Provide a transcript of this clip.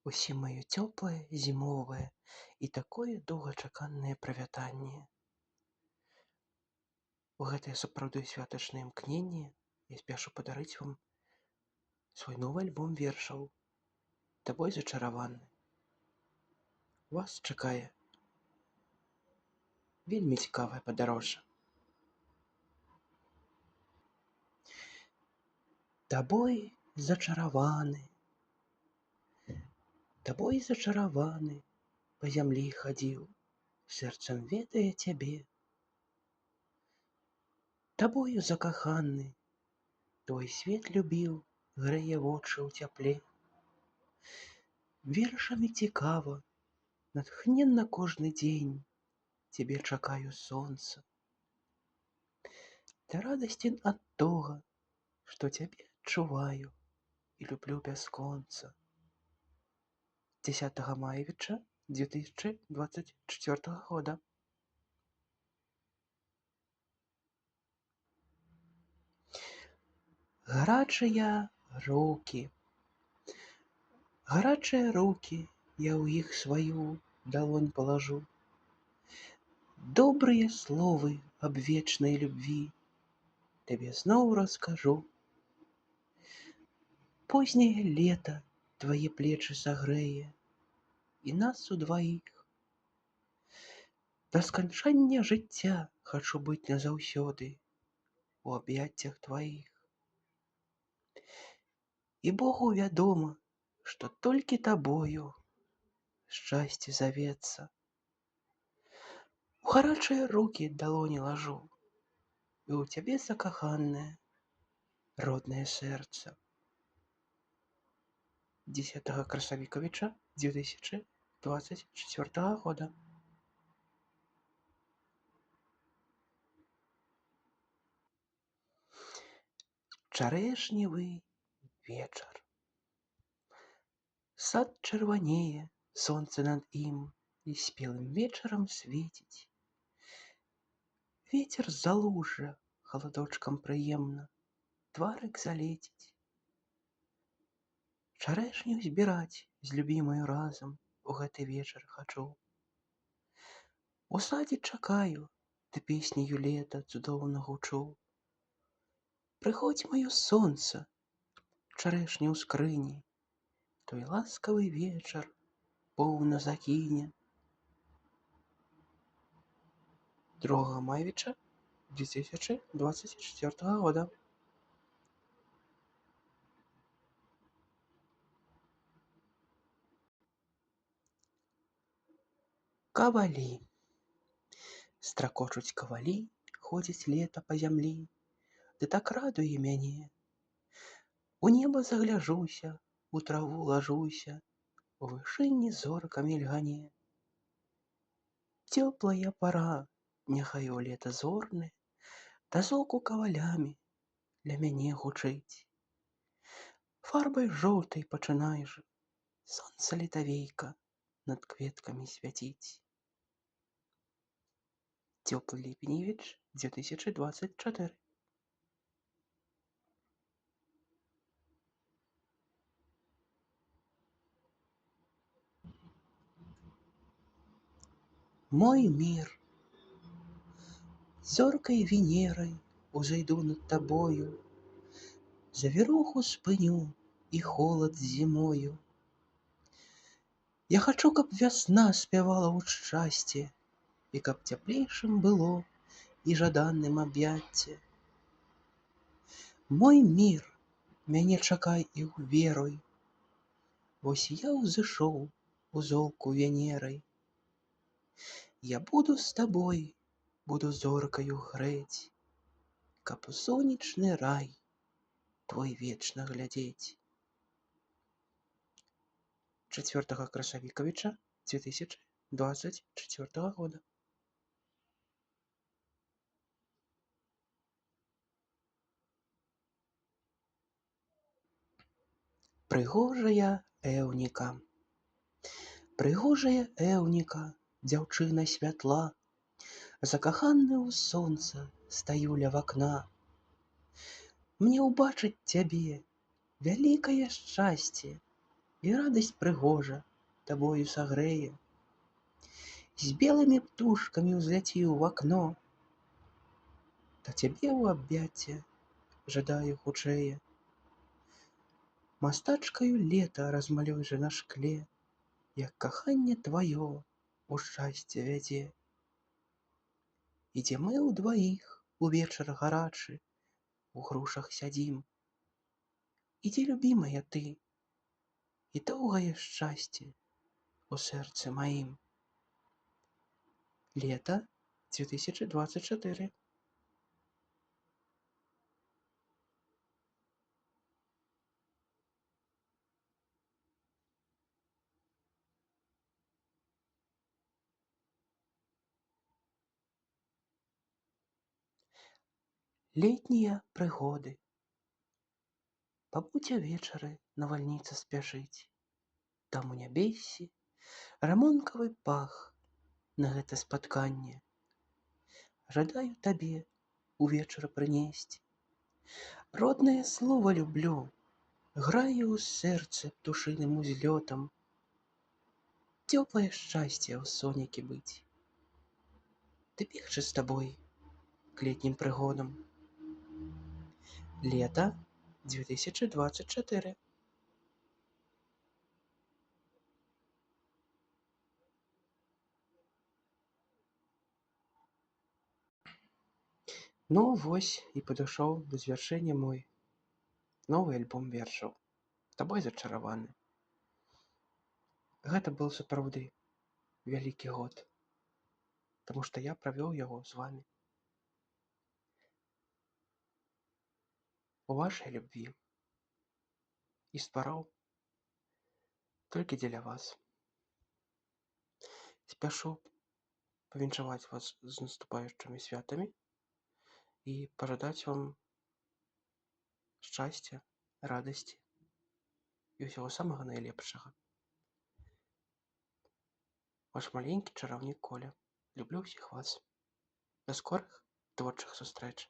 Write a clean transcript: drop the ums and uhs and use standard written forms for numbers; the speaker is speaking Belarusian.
Усім маё цёплае, зімовае і такое доўгачаканае прывітанне. У гэтае сапраўды святачнае імкненне я спешу падарыць вам свой новы альбом вершаў «Табой зачараваны». Вас чакае вельмі цікавае падарожжа. Табой зачараваны, табой зачараваны, па зямлі хадзіў, сэрцам ведае цябе. Табою закаханы, твой свет любіў, грэе вочы ў цяпле. Вершамі цікава, натхненна кожны дзень цябе чакаю, сонца. Ты радасцен ад тога, што цябе адчуваю і люблю бясконца. 10 маевіча 2024 года. Гарачыя рукі. Гарачыя рукі, я ў іх сваю далонь палажу. Добрыя словы аб вечнай любві табе зноў раскажу. Позняе лета твае плечы сагрэе і нас удваіх. Да сканчання жыцця хачу быць назаўсёды у аб'яццях тваіх. І Богу вядома, што толькі табою шчасце завецца. У гарачыя рукі далоні лажу, і ў цябе закаханае роднае сэрца. 10 красавікавіча 2024 года. Чарэшневы вечар. Сад чырванее, сонца над ім і спелым вечарам свеціць. Вецер з залужжа халадочкам прыемна тварык залеціць. Чарэшню збіраць з любімаю разам у гэты вечар хачу. У садзе чакаю, ды песняю лета цудоўна гучу. Прыходзь, маё сонца, чарэшня ў скрыні, той ласкавы вечар поўна закіне. 2 маевіча 2024 года. Кавалі. Стракочуць кавалі, ходзіць лета па зямлі, ды так радуе мяне. У неба загляжуся, у траву лажуся, у вышыні зорка мільгане. Цёплая пара, няхай у лета зорнае, да зоку кавалямі ля мяне гучыць. Фарбай жоўтай пачынай жа, сонца летавейка над кветкамі свяціць. Цёплы ліпеневіч 2024. Мой мир. Зоркай Венерай узайду над табою, завіруху спыню і холад зімою. Я хачу, каб вясна спявала ў шчасце і каб цяплейшым было і жаданным аб'яцце. Мой мир, мяне чакай і ўверуй, вось я ўзышоў у золку Венерай. Я буду з табой, буду зоркаю грэць, каб у сонечны рай твой вечна глядзець. 4 красавікавіча 2024 года. Прыгожая Эўніка. Прыгожая Эўніка, дзяўчына святла, закаханы ў сонца, стаю ля вакна. Мне ўбачыць цябе вялікае шчасце, І радасць прыгожа табою сагрэе. З белымі птушкамі ўзляці ў акно. Да цябе ў аб'яцце жадаю хутчэе. Мастачкаю лета размалюй жа на шкле, Як каханне тваё ў шчасце вядзе. І дзе мы ўдваіх у вечар гарачы у грушах сядзім, І дзе, любімая, ты, і доўгае шчасце ў сэрцы маім. Лета 2024. Летнія прыгоды. Пабудзь увечары навальніца спяшыць. Там у нябессі рамонкавы пах на гэта спатканне. Жадаю табе увечар прынесці. Роднае слова люблю, грае ў сэрцы птушыным узлётам. Цёплае шчасце ў сонякі быць. Ды бегчы з табой к летнім прыгодам. Лета 2024. Ну вось і падышоў да завяршэння мой новы альбом вершаў «Табой зачараваны». Гэта быў сапраўды вялікі год, таму што я правёў яго з вамі. У вашай любві і ствараў толькі дзеля вас. Спяшу павіншаваць вас з наступаючымі святамі і пажадаць вам шчасця, радасці і ўсяго самага найлепшага. Ваш маленькі чараўнік Коля. Люблю ўсіх вас. Да скорых творчых сустрэч.